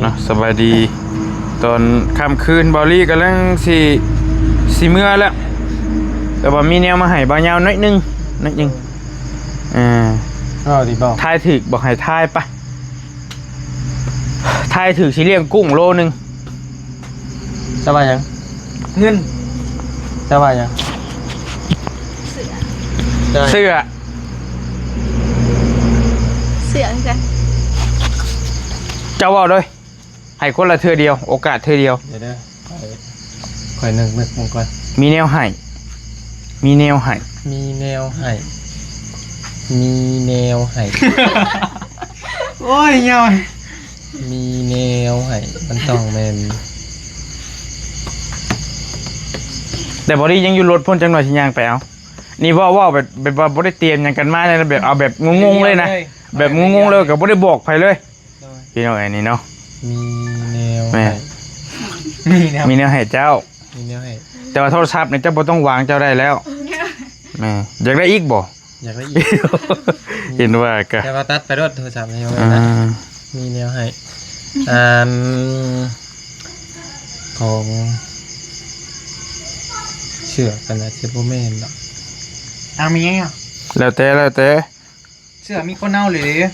ເນາະ ສະບາຍດີ ຕອນຄ່ຳຄືນ ເບົາລີກຳລັງຊິ ຊິເມືອແລ້ວ ແຕ່ວ່າມີແນວມາໃຫ້ບ່າວຍາວໜ້ອຍໜຶ່ງ ໜ້ອຍໜຶ່ງ ເອີ ເວົ້າດີບໍ່? ທາຍຖືກ ບອກໃຫ້ທາຍປະ ທາຍຖືກຊິລ້ຽງກຸ້ງໂລໜຶ່ງ. ຈະວ່າຫຍັງ? ເງິນ. ຈະວ່າຫຍັງ? ເສື້ອ. ເສື້ອ. ເສື້ອຄືກັນ. ເຈົ້າເວົ້າເລີຍ. ໃຫ້ຄົນລະເທື່ອດຽວ ໂອກາດເທື່ອດຽວ. ດຽວເດີ ຂ້ອຍ ຂ້ອຍນຶກ ນຶກເບິ່ງກ່ອນ. ມີແນວໃຫ້ ມີແນວໃຫ້ ມີແນວໃຫ້ ມີແນວໃຫ້. ໂອ້ຍ ຍອດ ມີແນວໃຫ້ ມັນຕ້ອງແມ່ນ ແຕ່ບໍ່ໄດ້ ຍັງຢູ່ລົດພຸ້ນ ຈັກໜ່ອຍຊິຍ່າງໄປເອົາ. ນີ້ເວົ້າ ເວົ້າແບບ ແບບວ່າບໍ່ໄດ້ຕຽມຫຍັງກັນມາເລີຍນະ ແບບເອົາແບບງົງໆເລີຍນະ ແບບງົງໆເລີຍ ກໍບໍ່ໄດ້ບອກໃຜເລີຍ. ໂດຍ ພີ່ນ້ອງ ອັນນີ້ເນາະ ມີແນວ ແມ່ນ ໃຫ້ ມີແນວ ມີແນວໃຫ້ເຈົ້າ ມີແນວໃຫ້ ແຕ່ວ່າໂທລະສັບນີ້ເຈົ້າບໍ່ຕ້ອງວາງ ເຈົ້າໄດ້ແລ້ວ. ແມ່ນ ຢາກໄດ້ອີກບໍ່? ຢາກໄດ້ອີກ ເຫັນວ່າກະ ແຕ່ວ່າຕັດໄປໂລດໂທລະສັບນີ້ ອ່າ ມີແນວໃຫ້ ອັນຂອງເສື້ອກໍໜ້າຈະບໍ່ແມ່ນດອກ. ອ້າວ ມີຫຍັງ? ແລ້ວແຕ່ ແລ້ວແຕ່. ເສື້ອມີຄົນເອົາເລີຍເດ້.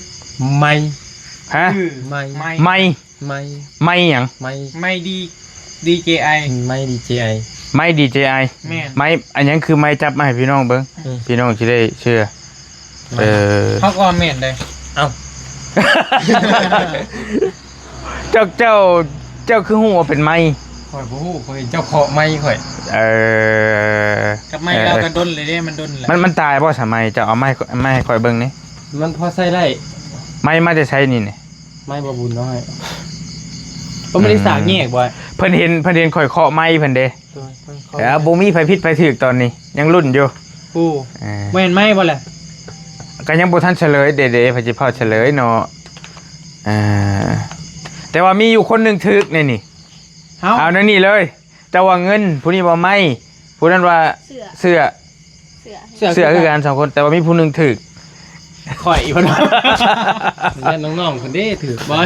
ໄມ ຮະ? ໄມ ໄມ ໄມ ໄມ ໄມຫຍັງ? ໄມ ໄມດີ ດີເຈໄອ ໄມດີເຈໄອ ໄມດີເຈໄອ ແມ່ນ ໄມ ອັນຫຍັງຄືໄມ? ຈັບມາໃຫ້ພີ່ນ້ອງເບິ່ງ ອືມ ພີ່ນ້ອງຊິໄດ້ເຊື່ອ. ໄມ ເອີ ເຮົາກໍແມ່ນເດ້. ເອົ້າ ເຈົ້າ ເຈົ້າ ເຈົ້າຄືຮູ້ວ່າເປັນໄມ? ຂ້ອຍບໍ່ຮູ້ ຂ້ອຍເຫັນເຈົ້າເຄາະໄມຂ້ອຍ. ເອີ ກັບໄມ ເອີ ລາວກໍດົນເລີຍເດ້ ມັນດົນແລ້ວ. ມັນ ມັນຕາຍບໍ່ສະໄມ? ເຈົ້າເອົາໄມ ໄມໃຫ້ຂ້ອຍເບິ່ງນີ້. ມັນພໍໃຊ້ໄດ້. ໄມມາແຕ່ໃສນີ້ນີ້? ໄມບໍ່ບຸນເອົາໃຫ້ ເພິ່ນບໍ່ໄດ້ສາກແຍກບໍ່? ເພິ່ນເຫັນ ເພິ່ນເຫັນຂ້ອຍເຄາະໄມເພິ່ນເດ້. ໂດຍ ເພິ່ນເຄາະ ເອີ ບໍ່ມີໃຜຜິດໃຜຖືກຕອນນີ້ ຍັງລຸ້ນຢູ່. ໂອ້ ເອີ ແມ່ນໄມບໍ່ລະ? ກໍຍັງບໍ່ທັນສະເຫຼີຍເດ້ ເດ້ ເພິ່ນຊິເຝົ້າສະເຫຼີຍເນາະ. ເອີ ແຕ່ວ່າມີຢູ່ຄົນໜຶ່ງຖືກໃນນີ້. ເອົາ ເອົາໃນນີ້ເລີຍ. ເຈົ້າວ່າເງິນ ຜູ້ນີ້ວ່າໄມ້ ຜູ້ນັ້ນວ່າເສື້ອ ເສື້ອ ເສື້ອ ເສື້ອ ເສື້ອຄືກັນສອງຄົນ ແຕ່ວ່າມີຜູ້ໜຶ່ງຖືກ. ຂ້ອຍ ເພິ່ນວ່າ ແມ່ນນ້ອງໆເພິ່ນເດ້ຖືກບໍ່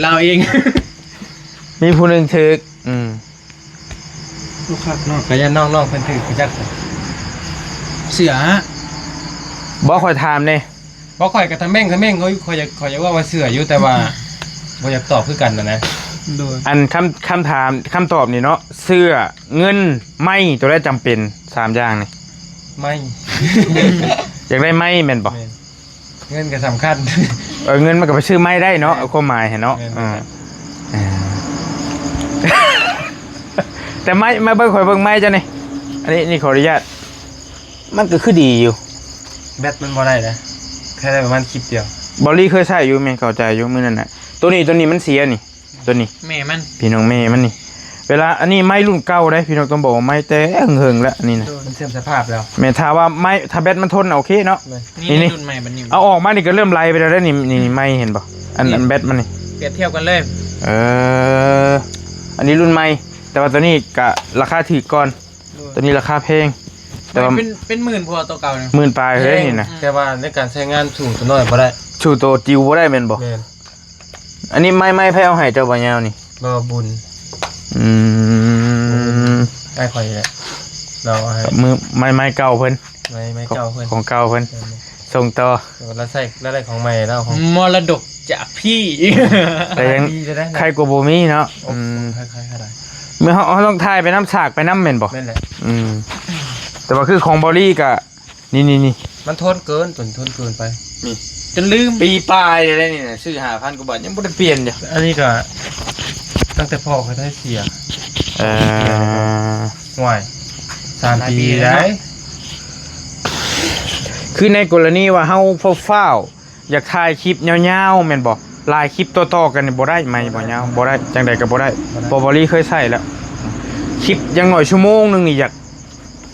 ລາວເອງ ມີຜູ້ໜຶ່ງຖືກ. ອືມ ລູກຄັກເນາະ ກະຢ້ານນ້ອງໆເພິ່ນຖືກ ຮູ້ຈັກ ເສື້ອ ບໍ່ ຂ້ອຍຖາມແດ່. ບໍ່ ຂ້ອຍກໍທຳແມ່ງ ທຳແມ່ງ ຂ້ອຍ ຂ້ອຍຢາກ ຂ້ອຍຢາກເວົ້າວ່າເສື້ອຢູ່ ແຕ່ວ່າບໍ່ຢາກຕອບຄືກັນນະນະ. ໂດຍ ອັນຄຳ ຄຳຖາມ ຄຳຕອບນີ້ເນາະ ເສື້ອ ເງິນ ໄມ້ ໂຕໃດຈຳເປັນ ສາມຢ່າງນີ້? ໄມ້ ຢາກໄດ້ໄມ້ແມ່ນບໍ່? ແມ່ນ ເງິນກໍສຳຄັນ. ເອີ ເງິນມັນກໍໄປຊື້ໄມ້ໄດ້ເນາະ ແມ່ນ ຄວາມໝາຍຫັ້ນເນາະ. ແມ່ນ ເອີ ແຕ່ໄມ້ ມາເບິ່ງ ຂ້ອຍເບິ່ງໄມ້ເຈົ້ານີ້ ອັນນີ້ ນີ້ຂໍອະນຸຍາດ. ມັນກໍຄືດີຢູ່ ແບັດມັນບໍ່ໄດ້ນະ ແຄ່ໄດ້ປະມານຄລິບດຽວ. ເບົາລີເຄີຍໃຊ້ຢູ່ ແມ່ນເຂົ້າໃຈຢູ່ມື້ນັ້ນນະ. ໂຕນີ້ ໂຕນີ້ມັນເສຍນີ້ ໂຕນີ້ ແມ່ມັນ ພີ່ນ້ອງ ແມ່ມັນນີ້. ເວລາ ອັນນີ້ໄມ້ລຸ້ນເກົ່າເດ້ ພີ່ນ້ອງ ຕ້ອງບອກວ່າໄມ້ແຕ່ເຫິງໆແລ້ວ ອັນນີ້ນະ ມັນເສື່ອມສະພາບແລ້ວ. ແມ່ນ ຖ້າວ່າໄມ້ ຖ້າແບັດມັນທົນນະ ໂອເຄເນາະ. ນີ້ ນີ້ ລຸ້ນໃໝ່ບັດນີ້ ເອົາອອກມານີ້ກໍເລີ່ມໄຫຼໄປແລ້ວເດ້ນີ້ ນີ້ໄມ້ເຫັນບໍ່? ອັນ ອັນແບັດມັນນີ້ ປຽບທຽບກັນເລີຍ. ເອີ ອັນນີ້ລຸ້ນໃໝ່ ແຕ່ວ່າໂຕນີ້ກະລາຄາຖືກກ່ອນ. ໂດຍ ໂຕນີ້ລາຄາແພງ ແຕ່ວ່າ ເປັນ ເປັນໝື່ນກວ່າໂຕເກົ່ານີ້ ໝື່ນປາຍເລີຍນີ້ນະ. ແຕ່ວ່າໃນການໃຊ້ງານສູ້ໂຕນ້ອຍບໍ່ໄດ້ ສູ້ໂຕຈິ๋ວບໍ່ໄດ້ແມ່ນບໍ່? ແມ່ນ. ອັນນີ້ໄມ້ ໄມ້ໃຜເອົາໃຫ້ເຈົ້າບໍ່ຍາວນີ້? ບໍ່ບຸນ. ອືມ ອ້າຍຂ້ອຍແຫຼະ ລາວເອົາໃຫ້ ມື ໄມ້ ໄມ້ເກົ່າເພິ່ນ ໄມ້ ໄມ້ເກົ່າເພິ່ນ ຂອງເກົ່າເພິ່ນ ແມ່ນ ສົ່ງຕໍ່. ລາວໃຊ້ ລາວໄດ້ຂອງໃໝ່ ລາວເອົາຂອງ ມໍລະດົກຈາກພີ່ ແຕ່ຍັງ ໄຄກວ່າບໍ່ມີເນາະ. ອືມ ໄຄໆກໍໄດ້ ມື້ເຮົາ ເຮົາຕ້ອງຖ່າຍໄປນຳ ສາກໄປນຳແມ່ນບໍ່? ແມ່ນແຫຼະ. ອືມ ແຕ່ວ່າຄືຂອງເບົາລີກະ ນີ້ໆໆ ມັນທົນເກີນ ຕົວນີ້ທົນເກີນໄປ ນີ້ ຈົນລືມ ປີປາຍແລ້ວນີ້ນະ ຊື້ຫ້າພັນກວ່າບາດ ຍັງບໍ່ໄດ້ປ່ຽນຢູ່. ອັນນີ້ກໍຕັ້ງແຕ່ພໍ່ຂ້ອຍໄດ້ເສຍ. ເອີ ຫ້ວຍ ສາມປີ ສາມປີແລ້ວ ໄດ້. ຄືໃນກໍລະນີວ່າເຮົາຟ້າວໆ ຢາກຖ່າຍຄລິບຍາວໆແມ່ນບໍ່? ຫຼາຍຄລິບຕໍ່ໆກັນນີ້ບໍ່ໄດ້ ໄມບໍ່ຍາວ ບໍ່ໄດ້ ຈັ່ງໃດກໍບໍ່ໄດ້ ບໍ່ໄດ້ ເພາະວ່າລີເຄີຍໃຊ້ແລ້ວ. ຄລິບຢ່າງໜ້ອຍຊົ່ວໂມງໜຶ່ງນີ້ຢາກ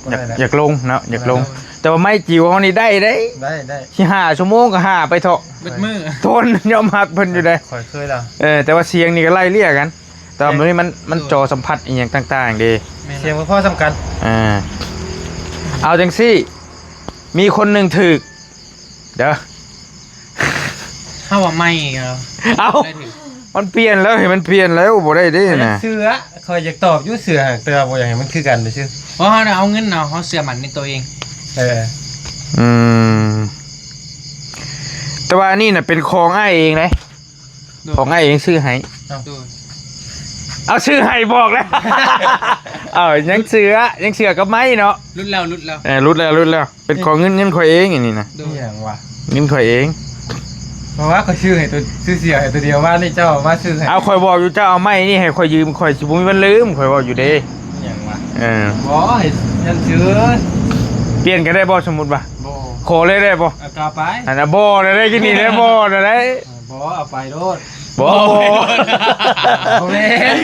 ບໍ່ໄດ້ແລ້ວ ຢາກ ຢາກລົງເນາະ ຢາກລົງ ບໍ່ໄດ້ ແຕ່ວ່າໄມ້ຈິ๋ວເຮົານີ້ໄດ້ເດ້. ໄດ້ ໄດ້ ຊິຫ້າຊົ່ວໂມງກໍຫ້າໄປເຖາະ ເບິດມື້ ທົນ ຍອມຮັບເພິ່ນຢູ່ເດ້. ຂ້ອຍເຄີຍແລ້ວ ເອີ ແຕ່ວ່າສຽງນີ້ກໍໄລ່ເລ່ຍກັນ ແຕ່ວ່າມື້ນີ້ມັນ ມັນ ໂດຍ ຈໍສຳຜັດອີ່ຫຍັງຕ່າງໆເດ້. ແມ່ນ ສຽງບໍ່ພໍສຳກັນ. ອ່າ ເອົາຈັ່ງຊີ້ ມີຄົນໜຶ່ງຖືກ ເດີ ເຮົາວ່າໄມ້ກໍ ເອົ້າ ໄດ້ຖືກ ມັນປ່ຽນແລ້ວ ໃຫ້ມັນປ່ຽນແລ້ວ ບໍ່ໄດ້ເດ້ນະ. ເສື້ອ ຂ້ອຍຢາກຕອບຢູ່ເສື້ອ ແຕ່ວ່າບໍ່ຢາກໃຫ້ມັນຄືກັນຊື່ໆ. ເພາະເຮົານະເອົາເງິນເນາະ ເຮົາເຊື່ອໝັ້ນໃນຕົວເອງ. ເອີ ອືມ ແຕ່ວ່າອັນນີ້ນະເປັນຂອງອ້າຍເອງເດ້. ໂດຍ ຂອງອ້າຍເອງຊື້ໃຫ້. ເອົ້າ ໂດຍ ເອົາ ຊື້ໃຫ້ ບອກແລ້ວ. ເອົ້າ ຍັງເສື້ອ ຍັງເສື້ອກັບໄມ້ເນາະ. ຫຼຸດແລ້ວ ຫຼຸດແລ້ວ ເອີ ຫຼຸດແລ້ວ ຫຼຸດແລ້ວ. ເປັນຂອງເງິນ ເງິນຂ້ອຍເອງອັນນີ້ນະ. ໂດຍ ອີຫຍັງວະ? ເງິນຂ້ອຍເອງ. ເພາະວ່າຂ້ອຍຊື້ໃຫ້ໂຕ ຊື້ເສື້ອໃຫ້ໂຕດຽວ ວານນີ້ເຈົ້າມາຊື້ໃຫ້. ເອົາ ຂ້ອຍບອກຢູ່ ເຈົ້າເອົາໄມ້ນີ້ໃຫ້ຂ້ອຍຢືມ ຂ້ອຍຊິບໍ່ມີວັນລືມ ຂ້ອຍເວົ້າຢູ່ເດ້. ອີຫຍັງວະ? ເອີ ບໍ່ ໃຫ້ ຍັງຊື້. ປ່ຽນກັນໄດ້ບໍ່ ສົມມຸດວ່າ? ບໍ່. ຂໍເລີຍໄດ້ບໍ່? ເອົາ ກະໄປ. ອັນນະ ບໍ່ໄດ້ ກິນນີ້ໄດ້ ບໍ່ໄດ້. ບໍ່ ເອົາໄປໂລດ. ບໍ່ ບໍ່ ບໍ່ແມ່ນ.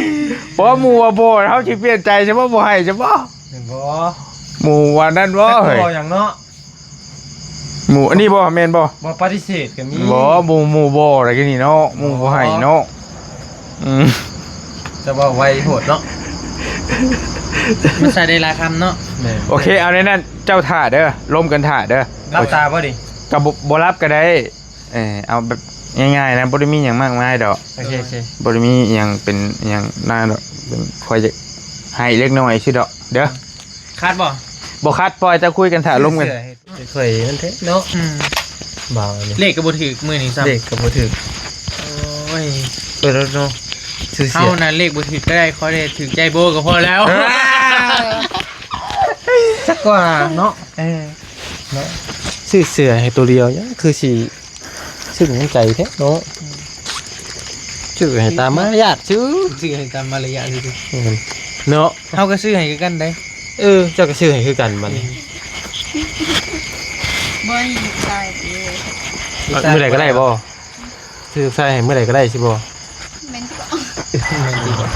ບໍ່ ໝູ່ວ່າບໍ່ ເຮົາຊິປ່ຽນໃຈຊະບໍ່ ບໍ່ໃຫ້ຊະບໍ່? ບໍ່ ໝູ່ວ່ານັ້ນບໍ່ ເຮີ້ຍ. ບໍ່ຫຍັງເນາະ ໝູ່ ອັນນີ້ບໍ່ ແມ່ນບໍ່? ບໍ່ ປະຕິເສດກໍມີ. ບໍ່ ໝູ່ ໝູ່ບໍ່ໄດ້ ກິນນີ້ເນາະ ໝູ່ບໍ່ໃຫ້ເນາະ. ອໍ ອືມ ຈະເວົ້າໄວໂພດເນາະ. ມັນໃສ່ໄດ້ຫຼາຍຄຳເນາະ. ແມ່ນ. ໂອເຄ ເອົາແນວນັ້ນ ເຈົ້າຖ້າເດີ ລົມກັນຖ້າເດີ. ຫຼັບຕາບໍ່ນີ້? ກໍບໍ່ ບໍ່ຫຼັບກໍໄດ້. ເອີ ເອົາແບບງ່າຍໆນະ ບໍ່ໄດ້ມີຫຍັງມາກມາຍດອກ. ໂອເຄ ໂອເຄ ບໍ່ໄດ້ມີອີ່ຫຍັງເປັນອີ່ຫຍັງນັ້ນດອກ. ເປັນ ຂ້ອຍຈະໃຫ້ເລັກນ້ອຍຊື່ດອກເດີ. ຄັດບໍ່? ບໍ່ຄັດ ປ່ອຍເຈົ້າຄຸຍກັນ ຖ້າລົມກັນ. ຂ້ອຍມັນແທ້ເນາະ. ອືມ ບ່າວນີ້ ເລກກໍບໍ່ຖືກມື້ນີ້ຊ້ຳ. ເລກກໍບໍ່ຖືກ. ໂອ້ຍ ເປີດລົດເນາະ. ເຮົານະເລກບໍ່ຖືກກໍໄດ້ ຂໍໄດ້ຖືກໃຈໂບກໍພໍແລ້ວ. ຈັກວ່າເນາະ. ເອີ ເນາະ ຊື້ເສື້ອໃຫ້ໂຕດຽວ ຍັງຄືຊິ ຊື້ໃນໃຈແທ້ເນາະ. ອືມ ຊື້ໃຫ້ຕາມມາລະຍາດຊື່. ຊື້ໃຫ້ຕາມມາລະຍາດຊື່ ເນາະ. ເຮົາກໍຊື້ໃຫ້ຄືກັນເດ້. ເອີ ເຈົ້າກໍຊື້ໃຫ້ຄືກັນບັດນີ້. ອືມ ບໍ່ໃຫ້ໃສ່ເດ້. ມື້ໃດກໍໄດ້ບໍ່? ຊື້ໃສ່ໃຫ້ມື້ໃດກໍໄດ້ຊິບໍ່? ແມ່ນບໍ່? ແມ່ນຕິບໍ່?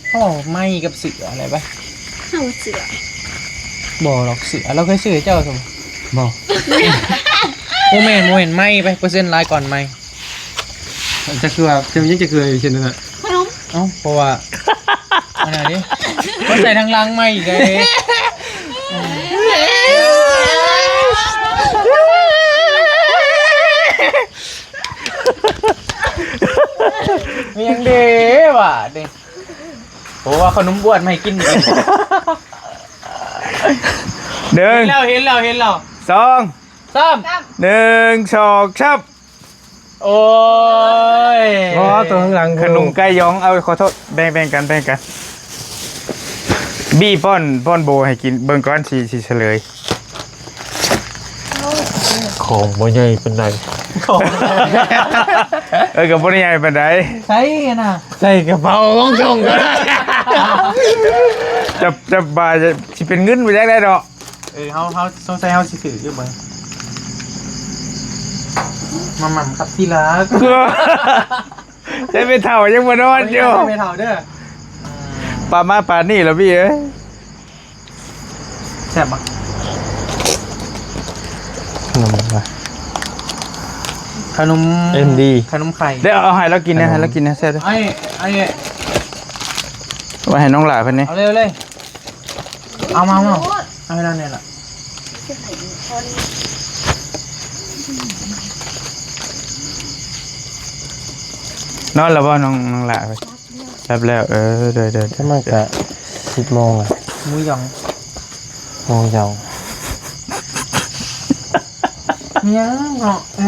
ເຮົາເອົາໄມ້ກັບເສື້ອໄດ້ປະ? ເຮົາເສື້ອ ບໍ່ດອກເສື້ອ. ລາວເຄີຍຊື້ໃຫ້ເຈົ້າຊັ້ນບໍ່? ບໍ່ແມ່ນ ບໍ່ແມ່ນ ໄມ້ໄປ ເປີເຊັນຫຼາຍກ່ອນໄມ້. ຈັກຄືວ່າ ເຈົ້າຍັງຈັກຄືເຊັ່ນນັ້ນນະ. ຂະໜົມ. ເອົ້າ ເພາະວ່າ ອັນນັ້ນເດ້ ເຂົາໃສ່ທາງຫຼັງໃໝ່ອີກເດ້. ມີຫຍັງເດ້ບາດນີ້. ໂອ້ ເອົາຂະໜົມບວດມາໃຫ້ກິນອີກ. ໜຶ່ງ ເຫັນແລ້ວ ເຫັນແລ້ວ ເຫັນແລ້ວ. ສອງ ສາມ ໜຶ່ງ ສອງ ສາມ. ໂອ້ຍ ອໍ ຕົວຂ້າງຫຼັງ ຂະໜົມໄກ່ຢອງ. ເອົາ ຂໍໂທດ ແບ່ງ ແບ່ງກັນ ແບ່ງກັນ. ບີປ້ອນ ປ້ອນໂບໃຫ້ກິນເບິ່ງກ່ອນ ຊິ ຊິສະເຫຼີຍ. ຂອງບໍ່ໃຫຍ່ປານໃດ. ເອີ ກໍບໍ່ໄດ້ໃຫຍ່ປານໃດ. ໃສ່ນະ ໃສ່ກະເປົາຂອງສົ່ງ. ຈັບ ຈັບບາ ຊິເປັນເງິນບໍ່ຈັກໄດ້ດອກ. ເອີ ເຮົາ ເຮົາ ສົງໄສເຮົາຊິຖືກຢູ່ເບິ່ງ. ມາໝ່ຳກັບທີ່ລັກ. ແຕ່ແມ່ເຖົ້າຍັງບໍ່ນອນຢູ່. ແມ່ເຖົ້າເດີ. ປາມາປານນີ້ລະພີ່ເອີຍ. ແຊບບໍ່? ຂະໜົມ ຂະໜົມ ເອັມ ດີ ຂະໜົມໄຂ່. ເດີ ເອົາໃຫ້ລາວກິນນະ ໃຫ້ລາວກິນນະ ແຊບເດີ. ໄອ້ ໄອ້ ໄວ້ໃຫ້ນ້ອງຫຼ້າເພິ່ນນີ້. ເອົາເລີຍ ເອົາເລີຍ. ເອົາມາ ເອົາມາ ເອົາໃຫ້ລາວແດ່ລະ. ນອນແລ້ວບໍ່ນ້ອງ ນ້ອງຫຼ້າ? ຫຼັບແລ້ວ. ເອີ ໂດຍໆໆ. ມັນກະສິບໂມງລະ. ໝູຢອງ ໝູຢອງ. ຍັງເນາະ. ເອີ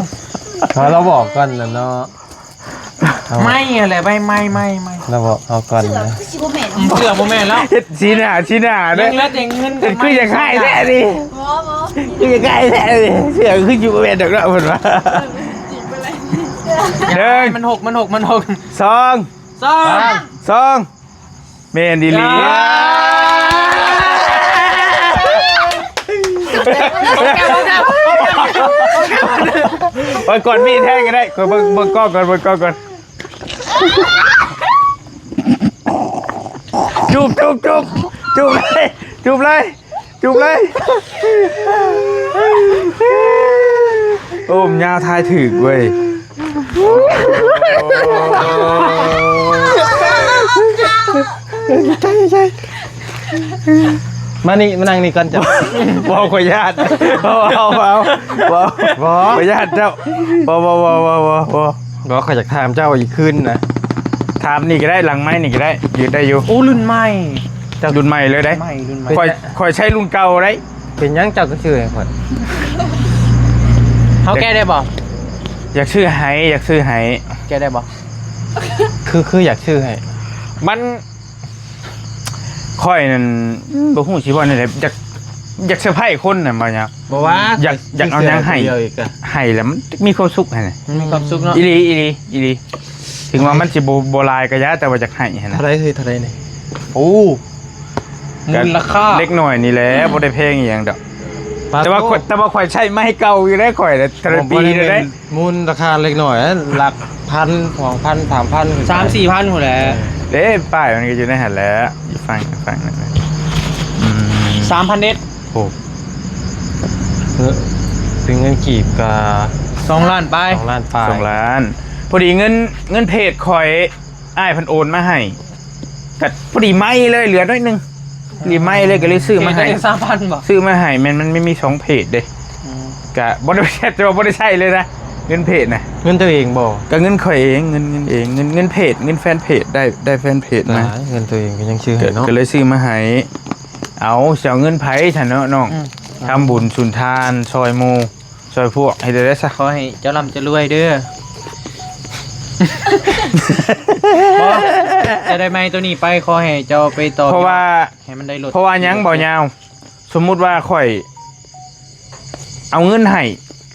ເຮົາລະບອກກ່ອນລະເນາະ. ໄມ້ຫັ້ນແຫຼະ ໄມ້ ໄມ້ ໄມ້ ໄມ້. ລະບອກເຮົາກ່ອນນະ. ເສື້ອຄືຊິບໍ່ແມ່ນ ອືມ ເສື້ອບໍ່ແມ່ນແລ້ວ. ເຮັດຊີ້ໜ້າ ຊີ້ໜ້າເດີ. ຍັງເຫຼືອແຕ່ເງິນ ເຮັດຄືຢາກໃຫ້ແທ້ນີ້. ບໍ່ ບໍ່ ຄືຢາກໃຫ້ແທ້ນີ້. ເສື້ອຄືຊິບໍ່ແມ່ນດອກເນາະ ເພິ່ນວ່າ. ເອີ ມັນຫົກ ມັນຫົກ ມັນຫົກ. ສອງ ສອງ ສອງ. ແມ່ນອີ່ຫຼີ. ໄວ້ກ່ອນ ມີແທ້ກໍໄດ້. ຂ້ອຍເບິ່ງ ເບິ່ງກ້ອງກ່ອນ ເບິ່ງກ້ອງກ່ອນ. ຈູບ ຈູບ ຈູບ ຈູບເລີຍ ຈູບເລີຍ. ຈູບເລີຍ. ໂອ້ ຍາວ ທາຍຖືກເວີຍ. ໃຈ ໃຈ. ມານີ້ ມານັ່ງນີ້ກ່ອນເຈົ້າ. ບໍ່ ຂ້ອຍຢ້ານ. ບໍ່ ບໍ່ ຂ້ອຍຢ້ານເຈົ້າ. ບໍ່ ບໍ່ ບໍ່. ບໍ່ ຂ້ອຍຢາກຖາມເຈົ້າອີກຄືນນະ. ຖາມນີ້ກໍໄດ້ ຫຼັງໄມນີ້ກໍໄດ້ ຢືນໄດ້ຢູ່. ໂອ້ ລຸ້ນໃໝ່ ເຈົ້າ ລຸ້ນໃໝ່ເລີຍໄດ໋. ໃໝ່ ລຸ້ນໃໝ່ ຂ້ອຍ ຂ້ອຍໃຊ້ລຸ້ນເກົ່າໄດ໋. ເປັນຫຍັງເຈົ້າຄືຊື້ໃຫ້ຂ້ອຍ? ເຮົາແກະໄດ້ບໍ່? ຢາກຊື້ໃຫ້ ຢາກຊື້ໃຫ້. ແກະໄດ້ບໍ່? ຄື ຄືຢາກຊື້ໃຫ້. ມັນ ຂ້ອຍນັ້ນ ອືມ ບໍ່ຮູ້ຊິເວົ້າແນວໃດ ຢາກ ຢາກເຊີໄພຄົນນະ ບໍ່ຫຍັງ ບໍ່ວ່າ ຢາກ ຢາກເອົາຫຍັງໃຫ້ ໃຫ້ແລ້ວມັນມີຄວາມສຸກຫັ້ນນະ. ມັນມີຄວາມສຸກເນາະ. ອີ່ຫຼີ ອີ່ຫຼີ ອີ່ຫຼີ ເຖິງວ່າມັນຊິບໍ່ ບໍ່ຫຼາຍກໍຢ່າ ແຕ່ວ່າຢາກໃຫ້ຫັ້ນນະ. ເທົ່າໃດເຮີ້ຍ ເທົ່າໃດນີ້? ໂອ້ ມູນລະຄ່າ ເລັກນ້ອຍນີ້ແຫຼະ ບໍ່ໄດ້ແພງອີ່ຫຍັງດອກ. ປາດໂທ້ ແຕ່ວ່າຂ້ອຍ ແຕ່ວ່າຂ້ອຍໃຊ້ໄມ້ເກົ່າຢູ່ເດ້ ຂ້ອຍນະ ແຕ່ລະປີເດ້. ບໍ່ ບໍ່ໄດ້ແມ່ນມູນລະຄ່າເລັກນ້ອຍ ຫຼັກພັນ ສອງພັນ ສາມພັນ ສາມສີ່ພັນພຸ້ນແຫຼະ. ເອີ ເດ້ ປ້າຍມັນກໍຢູ່ໃນຫັ້ນແຫຼະ ຢູ່ຝັ່ງ ຝັ່ງນັ້ນນະ. ອືມ ສາມພັນເອັດ. ໂອ້ ເອີ ເປັນເງິນກີບກໍສອງລ້ານປາຍ ສອງລ້ານປາຍ ສອງລ້ານ. ພໍດີເງິນ ເງິນເພຈຂ້ອຍ ອ້າຍເພິ່ນໂອນມາໃຫ້ ກໍພໍດີໄໝ້ເລີຍ ເຫຼືອໜ້ອຍໜຶ່ງ ພໍດີໄໝ້ເລີຍ ກໍເລີຍຊື້ມາໃຫ້. ເພຈໄດ້ສາມພັນບໍ່? ຊື້ມາໃຫ້ ແມ່ນ ມັນ ມັນມີສອງເພຈເດ້. ອືມ ກະບໍ່ໄດ້ ແຕ່ວ່າບໍ່ໄດ້ໃຊ້ເລີຍນະ ເງິນເພຈນະ. ເງິນຕົວເອງບໍ່? ກະເງິນຂ້ອຍເອງ ເງິນ ເງິນເອງ ເງິນ ເງິນເພຈ ເງິນແຟນເພຈ ໄດ້ ໄດ້ແຟນເພຈມາ. ຕາຍ ເງິນຕົວເອງກໍຍັງຊື້ໃຫ້ເນາະ ກະເລີຍຊື້ມາໃຫ້. ເອົາ ຊິເອົາເງິນໃຜຊັ້ນເນາະນ້ອງ? ອືມ ທຳບຸນສຸນທານ ຊ່ອຍໝູ່ ຊ່ອຍພວກ ເຮັດໄດ້ຊະ. ຂໍໃຫ້ເຈົ້າລ່ຳເຈົ້າລວຍເດີ. ບໍ່ ຈະໄດ້ໄມໂຕນີ້ໄປ ຂໍໃຫ້ເຈົ້າໄປຕໍ່ ເພາະວ່າ ໃຫ້ມັນໄດ້ລົດ ເພາະວ່າຫຍັງບໍ່ຍາວ? ສົມມຸດວ່າຂ້ອຍເອົາເງິນໃຫ້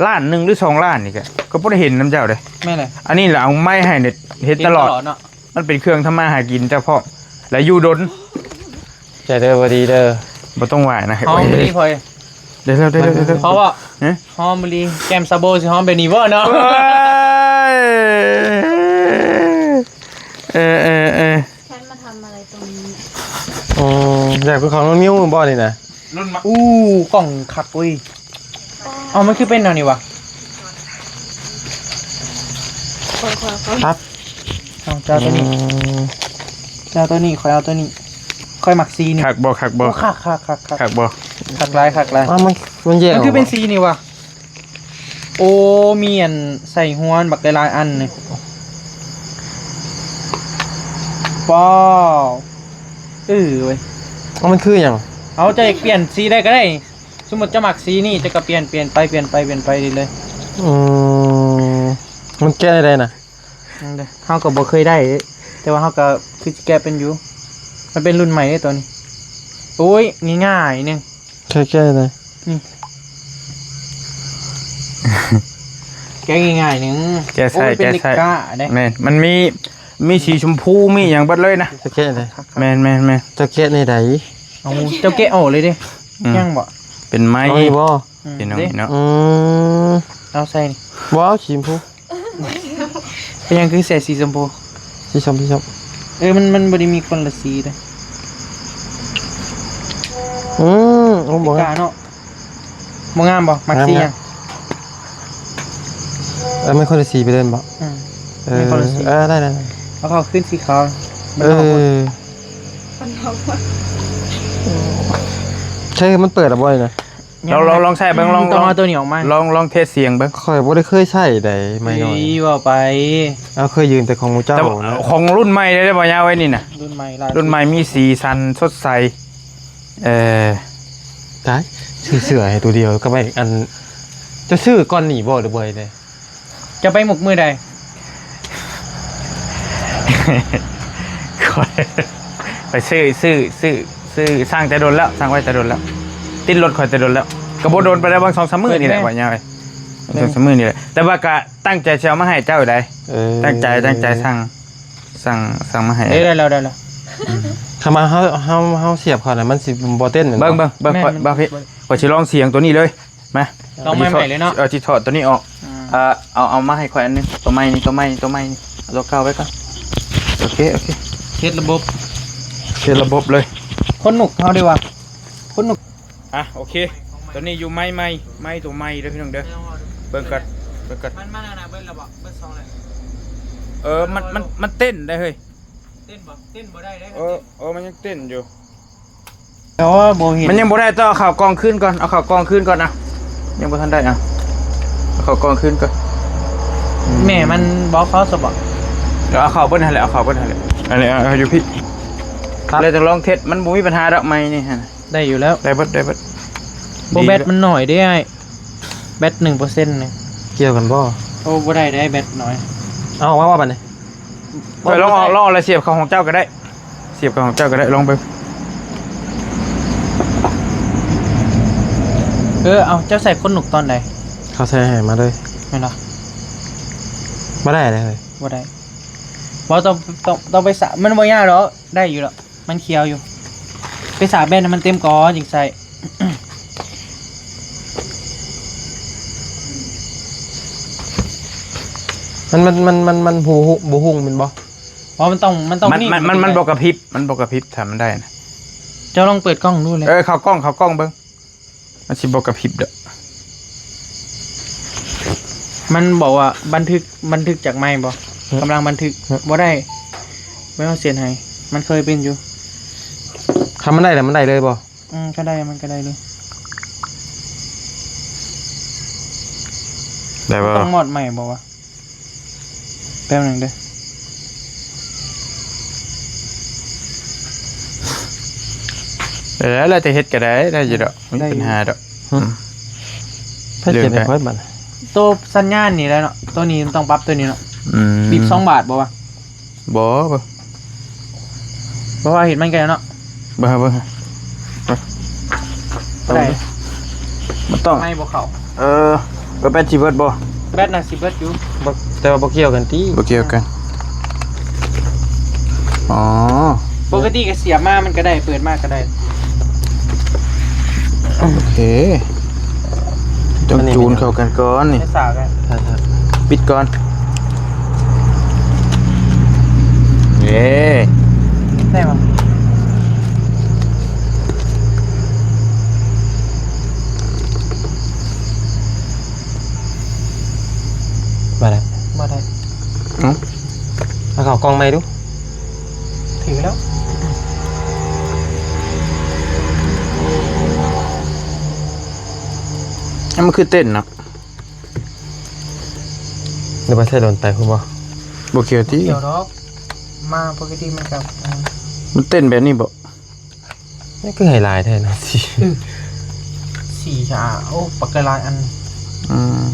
ລ້ານໜຶ່ງ ຫຼື ສອງລ້ານນີ້ ກໍ ກໍບໍ່ໄດ້ເຫັນນຳເຈົ້າເດ້. ແມ່ນແຫຼະ ອັນນີ້ລະເອົາໄມໃຫ້ນີ້ ເຫັນຕະຫຼອດ ເຫັນຕະຫຼອດເນາະ. ມັນເປັນເຄື່ອງທຳມາຫາກິນເຈົ້າພ້ອມ ແລະ ຢູ່ດົນ. ໃຈເດີ ບໍ່ດີເດີ ບໍ່ຕ້ອງໄຫວ້ນະ. ຫອມອີ່ຫຼີ ເດີ ເດີ ເດີ ເດີ ເພາະວ່າ ຮະ ຫອມອີ່ຫຼີ ແກ້ມຊາໂບຊິຫອມແບບນີ້ບໍ່ເນາະ? ເອີ ເອີ ເອີ ເອີ ແຄທມາທຳອະໄລຕົງນີ້? ອໍ ຢາກໄປຂອງນ້ອງມິວບໍ່ນີ້ນະ? ລຸ້ນມາ ອູ້ ກ້ອງຄັກເວີຍ. ເອົ້າ ມັນຄືເປັນແນວນີ້ວະ? ຄັບ ເອົາ ເຈົ້າເອົາໂຕນີ້ ອືມ ເຈົ້າເອົາໂຕນີ້ ຂ້ອຍເອົາໂຕນີ້ ຂ້ອຍມັກສີນີ້. ຄັກບໍ່? ຄັກບໍ່? ໂອ້ ຄັກ ຄັກ ຄັກ ຄັກ ຄັກບໍ່? ຄັກຫຼາຍ ຄັກຫຼາຍ. ອ້າວ ມັນ ມັນແຍກ ມັນຄືເປັນ ອອກມາ ສີນີ້ວະ? ໂອ້ ມີອັນໃສ່ຮວນບັກຫຼາຍໆອັນນີ້. ວ້າວ ເອີເວີຍ. ເອົ້າ ມັນຄືຫຍັງ? ເອົາ ເຈົ້າຢາກປ່ຽນສີໃດກໍໄດ້. ສົມມຸດເຈົ້າມັກສີນີ້ ເຈົ້າກໍປ່ຽນ ປ່ຽນໄປ ປ່ຽນໄປ ປ່ຽນໄປເລື້ອຍໆ. ອືມ ມັນແກະໄດ້ນະ? ນັ້ນເດ້ ເຮົາກໍບໍ່ເຄີຍໄດ້ເດ້ ແຕ່ວ່າເຮົາກໍຄືຊິແກະເປັນຢູ່. ມັນເປັນລຸ້ນໃໝ່ເດ້ໂຕນີ້. ໂອ້ຍ ງ່າຍໆໜຶ່ງ ເຄີຍແກະໄດ້. ນີ້ ແກະງ່າຍໆໜຶ່ງ. ແກະໃສ່ ໂອ້ຍ ເປັນ ແກະໃສ່ ເຫຼັກກ້າເດ້. ແມ່ນ ມັນມີ ມີສີຊົມພູ ມີຫຍັງເບິດເລີຍນະ. ເຈົ້າແກະໄດ້? ແມ່ນໆໆ. ເຈົ້າແກະແນວໃດ? ເອົາ ເຈົ້າແກະອອກເລີຍເດ້. ອືມ ຍັງບໍ່? ເປັນໄມ້ ເອົາອີກບໍ່? ອືມ ພີ່ນ້ອງ ເດ້ ເນາະ. ອືມ ເອົາໃສ່ນີ້. ບໍ່ເອົາສີຊົມພູ. ເປັນຫຍັງຄືໃສ່ສີຊົມພູ? ສີສົ້ມ ສີສົ້ມ. ເອີ ມັນ ມັນບໍ່ໄດ້ມີຄົນລະສີເດ້. ອືມ ໂອ້ ບໍ່ງາມເນາະ. ບໍ່ງາມບໍ່? ມັກສີຫຍັງ? ງາມນະ. ເອີ ມັນຄົນລະສີໄປເລີຍບໍ່? ອືມ ເອີ ມັນຄົນລະສີ. ເອີ ໄດ້ໆໆ. ເອົາເຂົ້າຄືນສີຂາວ. ເອີ ໃຊ່ ມັນເປີດແລ້ວບໍ່ນີ້ນະ? ລອງ ລອງ ລອງໃຊ້ເບິ່ງ ລອງ ຕ້ອງເອົາໂຕນີ້ອອກມາ ລອງ ລອງເທດສຽງເບິ່ງ. ຂ້ອຍບໍ່ໄດ້ເຄີຍໃຊ້ໃດໄມ້ນ້ອຍ. ເອີຍ ເວົ້າໄປ ເຮົາເຄີຍຢືມແຕ່ຂອງໝູ່ເຈົ້ານະ. ຂອງລຸ້ນໃໝ່ເດ້ ບໍ່ຍາວໄວ້ນີ້ນະ. ລຸ້ນໃໝ່ ລຸ້ນໃໝ່ ມີສີສັນສົດໃສ. ເອີ ຕາຍ ຊື້ເສື້ອໃຫ້ໂຕດຽວກັບໄອ້ອັນ ເຈົ້າຊື້ກ່ອນນີ້ບໍ່ ຫຼືບໍ່ໃດ? ເຈົ້າໄປມຸກມື້ໃດ? ຂ້ອຍ ຂ້ອຍຊື້ ຊື້ ຊື້ ຊື້ ສັ່ງແຕ່ດົນແລ້ວ ສັ່ງໄວ້ແຕ່ດົນແລ້ວ ຕິດລົດຂ້ອຍແຕ່ດົນແລ້ວ. ກໍບໍ່ດົນປານໃດ ຫວ່າງສອງສາມມື້ນີ້ແຫຼະ ເບິ່ງແດ່ ວ່າຍາວເລີຍ ເບິ່ງ ສອງສາມມື້ນີ້ແຫຼະ. ແຕ່ວ່າກໍຕັ້ງໃຈຊິເອົາມາໃຫ້ເຈົ້າໃດ໋. ເອີ ຕັ້ງໃຈ ຕັ້ງໃຈສັ່ງ ສັ່ງ ສັ່ງມາໃຫ້. ເອີ ໄດ້ແລ້ວ ໄດ້ແລ້ວ. ຖ້າວ່າເຮົາ ເຮົາ ເຮົາສຽບເຂົ້ານະ ມັນຊິບໍ່ເຕັ້ນແມ່ນບໍ່? ເບິ່ງ ເບິ່ງ ເບິ່ງ ຂ້ອຍ ເບິ່ງ ຂ້ອຍຊິລອງສຽງໂຕນີ້ເລີຍ. ມາ ລອງມາໃໝ່ເລີຍເນາະ. ເອົາຊິຖອດ ເອົາຊິຖອດໂຕນີ້ອອກ. ອືມ ເອີ ເອົາ ເອົາມາໃຫ້ຂ້ອຍອັນໜຶ່ງ ໂຕໃໝ່ນີ້ ໂຕໃໝ່ນີ້ ໂຕໃໝ່ນີ້ ເອົາໂຕເກົ່າໄວ້ກ່ອນ. ໂອເຄ ໂອເຄ ເຮັດລະບົບ ເຮັດລະບົບເລີຍ. ຄົນໜຸກເຮົາເດ້ວ່າ ຄົນໜຸກ. ອ່ະ ໂອເຄ ໂຕນີ້ຢູ່ໄມ້ໃໝ່ ໄມ້ໂຕໃໝ່ເດີພີ່ນ້ອງເດີ. ເບິ່ງກ່ອນ ເບິ່ງກ່ອນ. ມັນ ມັນອັນນະ ເບິດລະບໍ? ເບິດສອງແລ້ວ. ເອີ ມັນ ມັນ ມັນເຕັ້ນໄດ໋ເຮີ້ຍ. ເຕັ້ນບໍ່? ເຕັ້ນບໍ່ໄດ້ເດ້. ເອີ ເອີ ມັນຍັງເຕັ້ນຢູ່. ໂອ້ ບໍ່ເຫັນ ມັນຍັງບໍ່ໄດ້ ຕ້ອງເອົາເຂົ້າກ່ອງຄືນກ່ອນ ເອົາເຂົ້າກ່ອງຄືນກ່ອນນະ. ຍັງບໍ່ທັນໄດ້ ເອົາ ເອົາເຂົ້າກ່ອງຄືນກ່ອນ. ແມ່ມັນບໍ່ເຂົ້າຊະບໍ? ເອົາເຂົ້າເບິດຫັ້ນແຫຼະ ເອົາເຂົ້າເບິດຫັ້ນແຫຼະ. ອັນນີ້ເອົາຢູ່ພີ້ ແລ້ວຈັ່ງລອງເທັດ ມັນບໍ່ມີບັນຫາດອກ ໄມ້ນີ້ຫັ້ນ. ໄດ້ຢູ່ແລ້ວ ໄດ້ເບິດ ໄດ້ເບິດ. ໂອ້ ແບັດມັນໜ້ອຍເດ້ອ້າຍ ແບັດໜຶ່ງເປີເຊັນນີ້. ກ່ຽວກັນບໍ່? ໂອ້ ບໍ່ໄດ້ເດ້ ແບັດໜ້ອຍ. ເອົາອອກມາວ່າບັດນີ້. ເອີ ລອງເອົາ ລອງເອົາລະສຽບເຂົ້າຂອງເຈົ້າກໍໄດ້ ສຽບເຂົ້າຂອງເຈົ້າກໍໄດ້ ລອງເບິ່ງ. ເອີ ເອົາ ເຈົ້າໃສ່ຂົນນົກຕອນໃດ? ເຂົາໃສ່ໃຫ້ມາເລີຍ ແມ່ນບໍ່? ບໍ່ໄດ້ເລີຍ ບໍ່ໄດ້. ບໍ່ ຕ້ອງ ຕ້ອງ ຕ້ອງໄປສະ ມັນບໍ່ຍາກດອກ ໄດ້ຢູ່ດອກ ມັນຂຽວຢູ່. ໄປສະແບັດໃຫ້ມັນເຕັມກ່ອນຈຶ່ງໃສ່. ມັນ ມັນ ມັນ ມັນ ມັນບໍ່ ບໍ່ຮຸ່ງແມ່ນບໍ່? ເພາະມັນຕ້ອງ ມັນຕ້ອງ ມັນ ນີ້ ມັນ ມັນ ມັນບໍ່ກະພິບ ມັນບໍ່ກະພິບ ຖ້າມັນໄດ້ນະ. ເຈົ້າລອງເປີດກ້ອງດູເລີຍ. ເອີ ເຂົ້າກ້ອງ ເຂົ້າກ້ອງເບິ່ງ ມັນຊິບໍ່ກະພິບດອກ. ມັນບອກວ່າບັນທຶກ ບັນທຶກຈາກໄມບໍ່? ຮະ? ກຳລັງບັນທຶກ. ຮະ? ບໍ່ໄດ້ ບໍ່ຕ້ອງເຊັນໃຫ້ ມັນເຄີຍເປັນຢູ່. ຖ້າມັນໄດ້ແລ້ວ ມັນໄດ້ເລີຍບໍ່? ອືມ ກໍໄດ້ ມັນກໍໄດ້ເລີຍ. ໄດ້ບໍ່? ຕ້ອງມອດໃໝ່ບໍ່ວະ? ແປັບໜຶ່ງເດີ ເອີ ແລ້ວແຕ່ເຮັດກໍໄດ້ ໄດ້ຢູ່ດອກ ບໍ່ມີ ໄດ້ຢູ່ ບັນຫາດອກ. ຮະ? ອືມ ໃຜເຮັດໃຫ້ຂ້ອຍບັດ? ໂຕສັນຍານນີ້ແຫຼະເນາະ ໂຕນີ້ມັນຕ້ອງປັບໂຕນີ້ເນາະ. ອືມ ບີບສອງບາດບໍ່ວະ? ບໍ່ ບໍ່ ບໍ່ວ່າເຮັດມັນກໍໄດ້ເນາະ. ເບິ່ງ ເບິ່ງ ບໍ່ໄດ້ ມັນຕ້ອງ ໄມບໍ່ເຂົ້າ. ເອີ ເອີ ແບັດຊິເບິດບໍ່? ແບັດໜ້າຊິເບິດຢູ່ ບໍ່ ແຕ່ວ່າບໍ່ກ່ຽວກັນຕິ ບໍ່ກ່ຽວກັນ. ອໍ ປົກກະຕິກໍສຽບມາມັນກໍໄດ້ ເປີດມາກໍໄດ້. ໂອເຄ ຕ້ອງຈູນເຂົ້າກັນກ່ອນນີ້ ໃຫ້ສາກ ປິດກ່ອນ. ເຢ້ ໄດ້ບໍ່? ບໍ່ໄດ້ ບໍ່ໄດ້. ເອົ້າ ເອົາເຂົ້າກ່ອງໃໝ່ດູ. ຖືແລ້ວ ມັນຄືເຕັ້ນເນາະ. ຫຼືວ່າໃສ່ດົນໄປພຸ້ນບໍ່? ບໍ່ກ່ຽວຕິ ບໍ່ກ່ຽວດອກ ມາປົກກະຕິມັນກໍ ມັນເຕັ້ນແບບນີ້ບໍ່? ນີ້ຄືໃຫ້ຫຼາຍແທ້ນະ ສີ່ ອືມ ສີ່ຊະ ໂອ້ ປັກກະຫຼາຍອັນ. ອືມ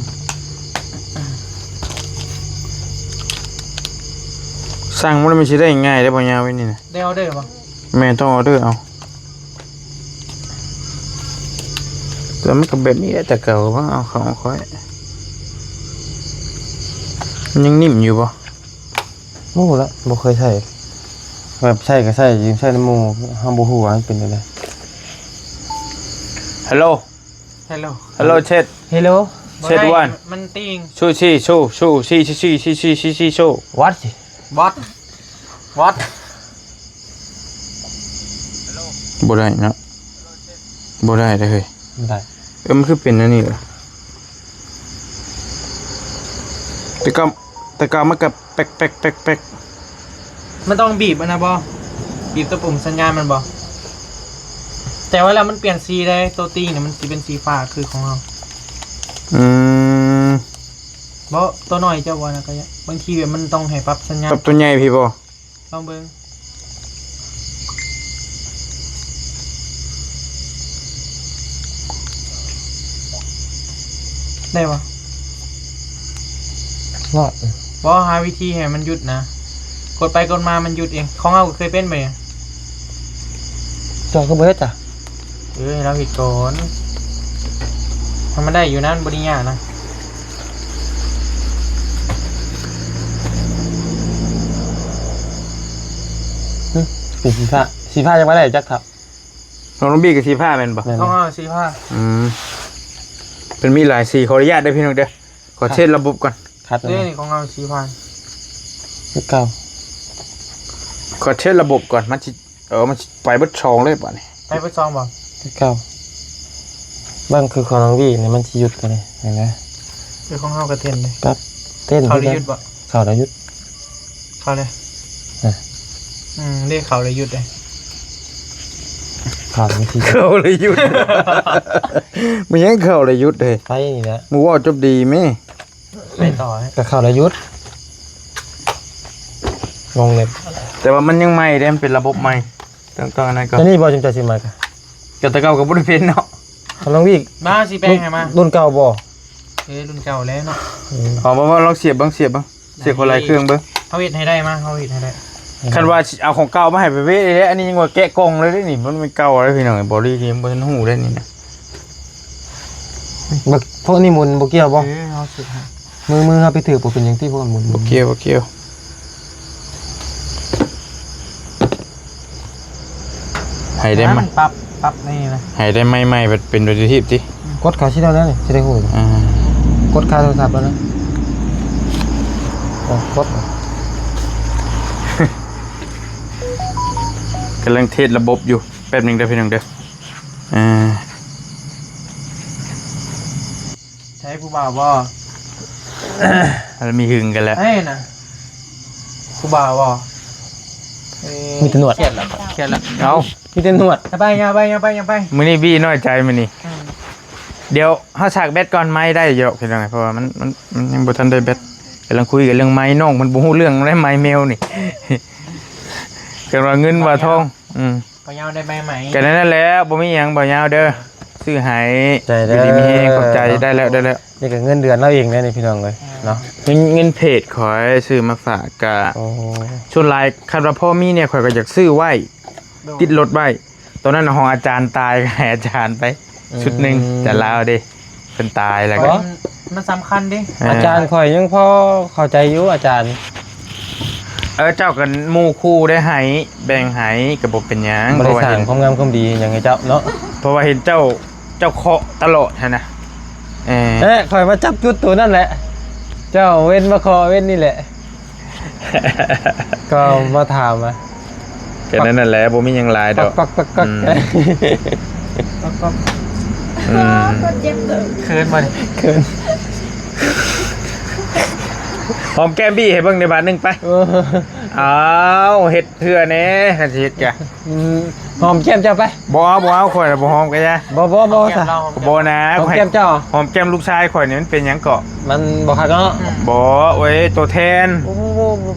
ສັ່ງບໍ່ໄດ້ ມັນຊິໄດ້ງ່າຍເດ້ ບໍ່ຍາວໄວ້ນີ້ນະ. ໄດ້ອໍເດີບໍ່? ແມ່ນ ຕ້ອງອໍເດີເອົາ. ແຕ່ມັນກໍແບບນີ້ແຫຼະ ແຕ່ເກົ່າວ່າເອົາເຂົ້າຂອງຂ້ອຍ ມັນຍັງໜິ່ມຢູ່ບໍ່? ບໍ່ຮູ້ລະ ບໍ່ເຄີຍໃຊ້ ແບບໃຊ້ກໍໃຊ້ ຢືມໃຊ້ນຳໝູ່ ເຮົາບໍ່ຮູ້ວ່າມັນເປັນແນວໃດ. ຮັລໂຫຼ ຮັລໂຫຼ ຮັລໂຫຼ ເຊັດ ເຮັລໂຫຼ ເຊັດ ວັນ ມັນຕິງ ຊູຊີ ຊູ ຊູ ຊີ ຊີ ຊີ ຊີ ຊີ ຊູ ວັດ ວັດ ວັດ ບໍ່ໄດ້ເນາະ ບໍ່ໄດ້ເດ້ເຮີ້ຍ ບໍ່ໄດ້. ເອີ ມັນຄືເປັນອັນນີ້ລະ ແຕ່ກໍ ແຕ່ກໍມັນກໍແປັກໆໆໆ ມັນຕ້ອງບີບອັນນັ້ນບໍ່? ບີບຕົວປຸ່ມສັນຍານມັນບໍ່? ແຕ່ວ່າແລ້ວມັນປ່ຽນສີເດ້ ຕົວຕີນນີ້ມັນຊິເປັນສີຟ້າຄືຂອງເຮົາ. ອືມ ບໍ່ ຕົວນ້ອຍເຈົ້າບໍ່ນະ ກໍບາງທີແບບມັນຕ້ອງໃຫ້ປັບສັນຍານ ປັບຕົວໃຫຍ່ພີ້ບໍ່? ລອງເບິ່ງ ໄດ້ບໍ່? ຮອດ ບໍ່ ຫາວິທີໃຫ້ມັນຢຸດນະ ກົດໄປກົດມາມັນຢຸດເອງ. ຂອງເຮົາກໍເຄີຍເປັນແບບນີ້ ເຈົ້າຄືບໍ່ເຮັດຈ້ະ? ເອີ ໃຫ້ລາວເຮັດກ່ອນ ຖ້າມັນໄດ້ຢູ່ນະ ມັນບໍ່ໄດ້ຍາກນະ. ຫຶ ເປັນສີຟ້າ ສີຟ້າຍັງບໍ່ໄດ້ຈັກຄັບ. ນ້ອງລູກບີກໍສີຟ້າແມ່ນບໍ່? ແມ່ນ ຂອງເຮົາສີຟ້າ. ອືມ ເພິ່ນມີຫຼາຍສີ ຂໍອະນຸຍາດເດີພີ່ນ້ອງເດີ ຂໍເຊັກລະບົບກ່ອນ. ຄັດ ເດ້ ນີ້ຂອງເຮົາສີຟ້າຄືເກົ່າ ຂໍເຊັກລະບົບກ່ອນ ມັນຊິ ເອີ ມັນຊິໄປເບິດຊ່ອງເລີຍບາດນີ້ ໄປເບິດຊ່ອງບໍ່? ຄືເກົ່າ ເບິ່ງຄືຂອງນ້ອງວີນີ້ມັນຊິຢຸດໄປນີ້ ເຫັນໄໝ? ຄືຂອງເຮົາກໍເຕັ້ນເດ້ ປັບເຕັ້ນ ເຂົ້າໄດ້ຢຸດບໍ່? ເຂົ້າໄດ້ຢຸດ ເຂົ້າເລີຍ ອືມ ເດ້ ເຂົ້າໄດ້ຢຸດເດ້ ເຂົ້າໄດ້ຢຸດ ມັນຍັງເຂົ້າໄດ້ຢຸດເດ້ ໄປນີ້ແຫຼະ ໝູ່ເວົ້າຈົບດີແມ. ໄປຕໍ່ ກໍເຂົ້າແລ້ວຢຸດ ງົງເນັດ ແຕ່ວ່າມັນຍັງໃໝ່ເດ້ ມັນເປັນລະບົບໃໝ່ ຕ້ອງ ຕ້ອງອັນນັ້ນກ່ອນ ຕົວນີ້ບໍ່ ຈຶ່ງຈະຊິມາ ກໍແຕ່ເກົ່າກໍບໍ່ໄດ້ເປັນເນາະ ຂອງນ້ອງວິກ ມາຊິແປງໃຫ້ມາ ລຸ້ນເກົ່າບໍ່? ເອີ ລຸ້ນເກົ່າແລ້ວເນາະ ອືມ ເອົາ ບໍ່ ບໍ່ ລອງສຽບເບິ່ງ ສຽບເບິ່ງ ສຽບຄົນລະເຄື່ອງເບິ່ງ ເຮົາເຮັດໃຫ້ໄດ້ ມາ ເຮົາເຮັດໃຫ້ໄດ້ ຄັນວ່າຊິເອົາຂອງເກົ່າມາໃຫ້ໄປເວະເດ້ ອັນນີ້ຍັງວ່າແກະກ່ອງເລີຍເດ້ນີ້ ມັນແມ່ນເກົ່າເລີຍພີ່ນ້ອງ ບໍລິນີ້ບໍ່ທັນຮູ້ເດ້ນີ້ນະ ບັກພວກນີ້ໝູນບໍ່ກ່ຽວບໍ່? ເອີ ເຮົາເຊັດໃຫ້ ມື ມືເຮົາໄປຖືກບໍ່ເປັນຫຍັງຕິ ພວກມັນໝູນ ບໍ່ກ່ຽວ ບໍ່ກ່ຽວ ໃຫ້ໄດ້ໃໝ່ ປັບ ປັບນີ້ນະ ໃຫ້ໄດ້ໃໝ່ໆ ເປັນໂປຣໂຕທີບຕິ ກົດເຂົ້າຊິໂດນແລ້ວນີ້ ຊິໄດ້ຮູ້ ອ່າ ກົດຄ່າໂທລະສັບແລ້ວນະ ໂອ້ ກົດ ກຳລັງເທສລະບົບຢູ່ ແປັບໜຶ່ງເດີພີ່ນ້ອງເດີ ອ່າ ໃຊ້ຜູ້ບ່າວບໍ່? ແລ້ວມີຫຶງກັນແລ້ວ ເອີນະ ຜູ້ບ່າວບໍ່? ເອີ ມີແຕ່ໜວດ ຄຽດລະ ຄຽດລະ ເອົ້າ ມີແຕ່ໜວດ ຢ່າໄປ ຢ່າໄປ ຢ່າໄປ ຢ່າໄປ ມື້ນີ້ບີນ້ອຍໃຈມື້ນີ້ ອືມ ດຽວເຮົາສາກແບັດກ່ອນ ໄມໄດ້ຢູ່ດອກພີ່ນ້ອງ ເພາະວ່າມັນ ມັນ ມັນຍັງບໍ່ທັນໄດ້ແບັດ ກຳລັງຄຸຍກັນເລື່ອງໄມ ນ້ອງມັນບໍ່ຮູ້ເລື່ອງໄດ໋ ໄມແມວນີ້ ກັນວ່າເງິນວ່າທອງ ອືມ ບໍ່ຍາວໄດ້ໃໝ່ໆ ກໍນັ້ນແຫຼະ ບໍ່ມີຫຍັງ ບໍ່ຍາວເດີ ຊື້ໃຫ້ ໃຈເດີ ຢູ່ດີມີແຮງ ຂອບໃຈ ໄດ້ແລ້ວ ໄດ້ແລ້ວ ນີ້ກໍເງິນເດືອນລາວເອງເດ້ນີ້ ພີ່ນ້ອງເອີຍ ອ່າ ເນາະ ເງິນ ເງິນເພຈຂ້ອຍຊື້ມາຝາກ ກະ ໂອ້ ສ່ວນຫຼາຍຄັນວ່າພໍມີແດ່ ຂ້ອຍກໍຢາກຊື້ໄວ້ ໂດຍ ຕິດລົດໄວ້ ຕອນນັ້ນຂອງອາຈານຕາຍ ໃຫ້ອາຈານໄປ ອືມ ຊຸດໜຶ່ງ ອາຈານລາວເດ້ ເພິ່ນຕາຍແລ້ວກໍ ມັນ ມັນສຳຄັນເດ້ ເອີ ອາຈານຂ້ອຍຍັງພໍເຂົ້າໃຈຢູ່ ອາຈານ ເອີ ເຈົ້າກັນໝູ່ຄູ່ໄດ້ໃຫ້ ແບ່ງໃຫ້ກໍບໍ່ເປັນຫຍັງ ບໍ່ໄດ້ສ້າງຄວາມງາມຄວາມດີຫຍັງໃຫ້ເຈົ້າເນາະ ເພາະວ່າເຫັນເຈົ້າ ເຈົ້າເຄາະຕະຫຼອດຫັ້ນນະ ເອີ ແລະ ຂ້ອຍມາຈັບຈຸດໂຕນັ້ນແຫຼະ ເຈົ້າເວັນມາເຄາະເວັນນີ້ແຫຼະ ກໍມາຖາມວ່າ ແຄ່ນັ້ນແຫຼະ ບໍ່ມີຫຍັງຫຼາຍດອກ ປັກໆໆໆ ອືມ ປັກໆ ອືມ ເຂີນບໍ່ນີ້ ເຂີນ ຫອມແກ້ມບີໃຫ້ເບິ່ງໃນບາດໜຶ່ງໄປ ເອີ ອ້າວ ເຮັດເທື່ອແດ່ ຄັນຊິເຮັດກະ ອືມ ຫອມແກ້ມເຈົ້າໄປ ບໍ່ເອົາ ບໍ່ເອົາ ຂ້ອຍນະບໍ່ຫອມກະຢ່າ ບໍ່ ບໍ່ ບໍ່ ຫອມແກ້ມລາວ ບໍ່ນະ ຫອມແກ້ມເຈົ້າ ຫອມແກ້ມລູກຊາຍຂ້ອຍນີ້ມັນເປັນຫຍັງເກາະ ມັນບໍ່ຄັກເນາະ ອືມ ບໍ່ ໂອ້ຍ ໂຕແທນ ໂອ້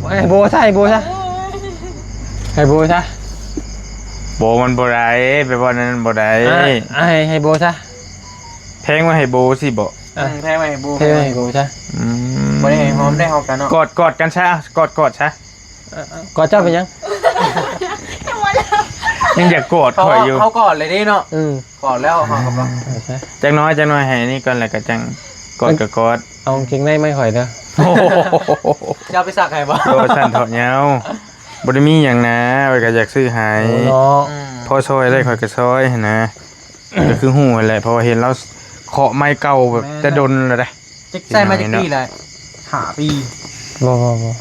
ໃຫ້ໂບຊະ ໃຫ້ໂບຊະ ໃຫ້ໂບຊະ ບໍ່ ມັນບໍ່ໄດ້ ໄປເວົ້າແນວນັ້ນບໍ່ໄດ້ ອ່າ ໃຫ້ ໃຫ້ໂບຊະ ແພງໄວ້ໃຫ້ໂບຊິບໍ່ ອ່າ ອືມ ແພງໄວ້ໃຫ້ໂບ ແພງໄວ້ໃຫ້ໂບຊະ ອືມ ບໍ່ໄດ້ໃຫ້ຫອມໄດ້ ເຮົາກັນເນາະ ກອດ ກອດກັນຊະ ກອດ ກອດຊະ ເອີ ເອີ ກອດເຈົ້າເປັນຫຍັງ? ຍັງຢາກກອດຂ້ອຍຢູ່ ເຮົາກອດເລີຍເດ້ເນາະ ອືມ ກອດແລ້ວເຮົາກໍ ອືມ ຈັກໜ້ອຍ ຈັກໜ້ອຍ ໃຫ້ອັນນີ້ກ່ອນ ແລ້ວກໍຈັ່ງກອດກໍກອດ ເອົາກາງເກງໃນມາໃຫ້ຂ້ອຍເດີ ໂອ້ໂຫ ຈະເອົາໄປຊັກໃຫ້ບໍ່? ບໍ່ ຊັ້ນເຖາະຍາວ ບໍ່ໄດ້ມີຫຍັງນະ ຂ້ອຍກໍຢາກຊື້ໃຫ້ ໂອ້ເນາະ ອືມ ພໍຊ່ອຍໄດ້ຂ້ອຍກໍຊ່ອຍຫັ້ນນະ ກໍຄືຮູ້ຫັ້ນແຫຼະ ເພາະວ່າເຫັນລາວເຄາະໄມ້ເກົ່າແບບ ແມ່ນ ແຕ່ດົນແລ້ວເດ້ ຈັກໃຊ້ມາຈັກປີແລ້ວ? ຫ້າປີ ບໍ່ ບໍ່ ບໍ່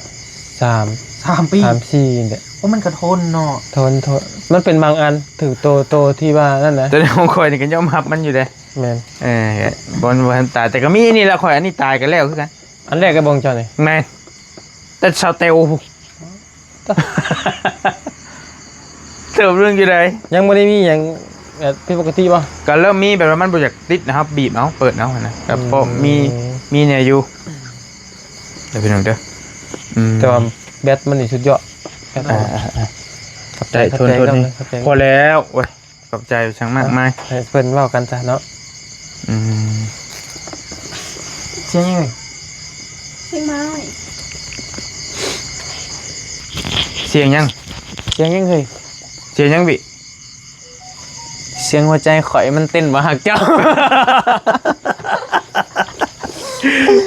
ສາມ ສາມປີ ສາມ ສີ່ນີ້ແຫຼະ ໂອ້ ມັນກໍທົນເນາະ ທົນ ທົນ ມັນເປັນບາງອັນ ຖືກໂຕ ໂຕທີ່ວ່ານັ້ນນະ ແຕ່ຂອງຂ້ອຍນີ້ກໍຍອມຮັບມັນຢູ່ເດ້ ແມ່ນ ເອີ ບໍ່ ບໍ່ທັນຕາຍ ແຕ່ກໍມີອັນນີ້ລະ ຂ້ອຍອັນນີ້ຕາຍກໍແລ້ວຄືກັນ ອັນແລກກໍເບິ່ງເຈົ້ານີ້ ແມ່ນ ແຕ່ຊາວແຕວ ເຕີບເລື່ອງຢູ່ໃດ ຍັງບໍ່ໄດ້ມີຫຍັງແບບຜິດປົກກະຕິບໍ່? ກໍເລີ່ມມີແບບວ່າມັນບໍ່ຢາກຕິດນະ ເຮົາບີບເອົາ ເປີດເອົາຫັ້ນນະ ກໍພໍມີ ອືມ ມີແດ່ຢູ່ ເດີພີ່ນ້ອງເດີ ອືມ ແຕ່ວ່າແບັດມັນນີ້ສຸດຍອດ ແບັດ ອ່າ ຂອບໃຈ ທົນ ທົນ ຂອບໃຈ ພໍແລ້ວ ໂອ້ຍ ຂອບໃຈສັງມາກມາຍ ໃຫ້ເພິ່ນເວົ້າກັນຊະເນາະ ອືມ ສຽງຫຍັງເອີຍ? ສຽງໝານ້ອຍ ສຽງຫຍັງ? ສຽງຫຍັງເຮີ້ຍ? ສຽງຫຍັງບິ? ສຽງຫົວໃຈຂ້ອຍມັນເຕັ້ນວ່າຮັກເຈົ້າ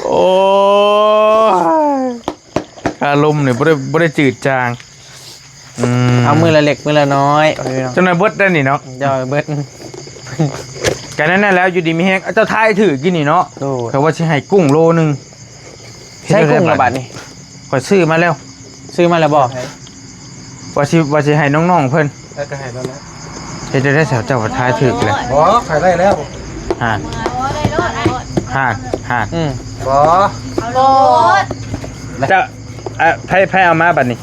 ໂອ້ຍ ຄາລົມນີ້ບໍ່ໄດ້ ບໍ່ໄດ້ຈືດຈາງ ອືມ ເອົາມື້ລະເລັກມື້ລະນ້ອຍ ຈັ່ງໜ້ອຍເບິດໄດ້ນີ້ເນາະ ເຈົ້າເບິດ ກະນັ້ນແຫຼະ ຢູ່ດີມີແຮງ ເຈົ້າທາຍຖືກຢູ່ນີ້ເນາະ ໂດຍ ເຂົາວ່າຊິໃຫ້ກຸ້ງໂລໜຶ່ງ ໃຊ້ກຸ້ງລະບາດນີ້ ຂ້ອຍຊື້ມາແລ້ວ ຊື້ມາແລ້ວບໍ່? ວ່າຊິ ວ່າຊິໃຫ້ນ້ອງໆເພິ່ນ ແລ້ວກໍໃຫ້ແລ້ວແຫຼະ ເຮັດໄດ້ ເຈົ້າ ເຈົ້າວ່າທາຍຖືກແຫຼະ ບໍ່ ຂາຍໄດ້ແລ້ວ ຫາ ຫາ ຫາ ອືມ ບໍ່ ເຈົ້າ ອ່ະ ໃຜ ໃຜເອົາມາບັດນີ້?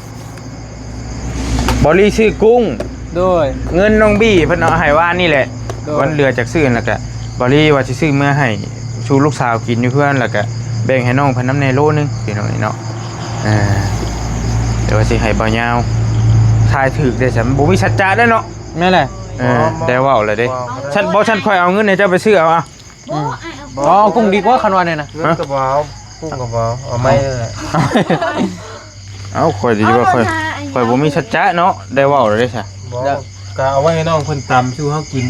ບໍລີຊື້ກຸ້ງ ໂດຍ ເງິນນ້ອງບີເພິ່ນເອົາໃຫ້ວານນີ້ແຫຼະ ໂດຍ ວັນເຫຼືອຈາກຊື້ ແລ້ວກະບໍລີວ່າຊິຊື້ເມືອໃຫ້ສູ່ລູກສາວກິນຢູ່ເຮືອນ ແລ້ວກະ ແບ່ງໃຫ້ນ້ອງເພິ່ນນຳແດ່ໂລໜຶ່ງ ພີ່ນ້ອງເອີຍເນາະ. ເອີ ແຕ່ວ່າຊິໃຫ້ບ່າວຍາວທາຍຖືກເດ້ຊັ້ນ ບໍ່ມີສັດຈະເດ້ເນາະ. ແມ່ນແຫຼະ. ເອີ ບໍ່ ບໍ່ ໄດ້ເວົ້າແລ້ວເດ້. ບໍ່ ຊັ້ນ ບໍ່ ຊັ້ນຂ້ອຍເອົາເງິນໃຫ້ເຈົ້າໄປຊື້ເອົາ ອະ. ບໍ່ ອືມ ອ້າຍເອົາ ອໍ ກຸ້ງດີກວ່າ ຄັນວ່າແນວນັ້ນ. ເງິນກໍບໍ່ເອົາ ກຸ້ງກໍບໍ່ເອົາ ເອົາໄມ້ເລີຍ. ເອົ້າ ຂ້ອຍດີວ່າຂ້ອຍ ຂ້ອຍບໍ່ມີສັດຈະເນາະ ໄດ້ເວົ້າແລ້ວເດ້ຊະ. ບໍ່ ກໍເອົາໄວ້ໃຫ້ນ້ອງເພິ່ນຕຳສູ່ເຮົາກິນ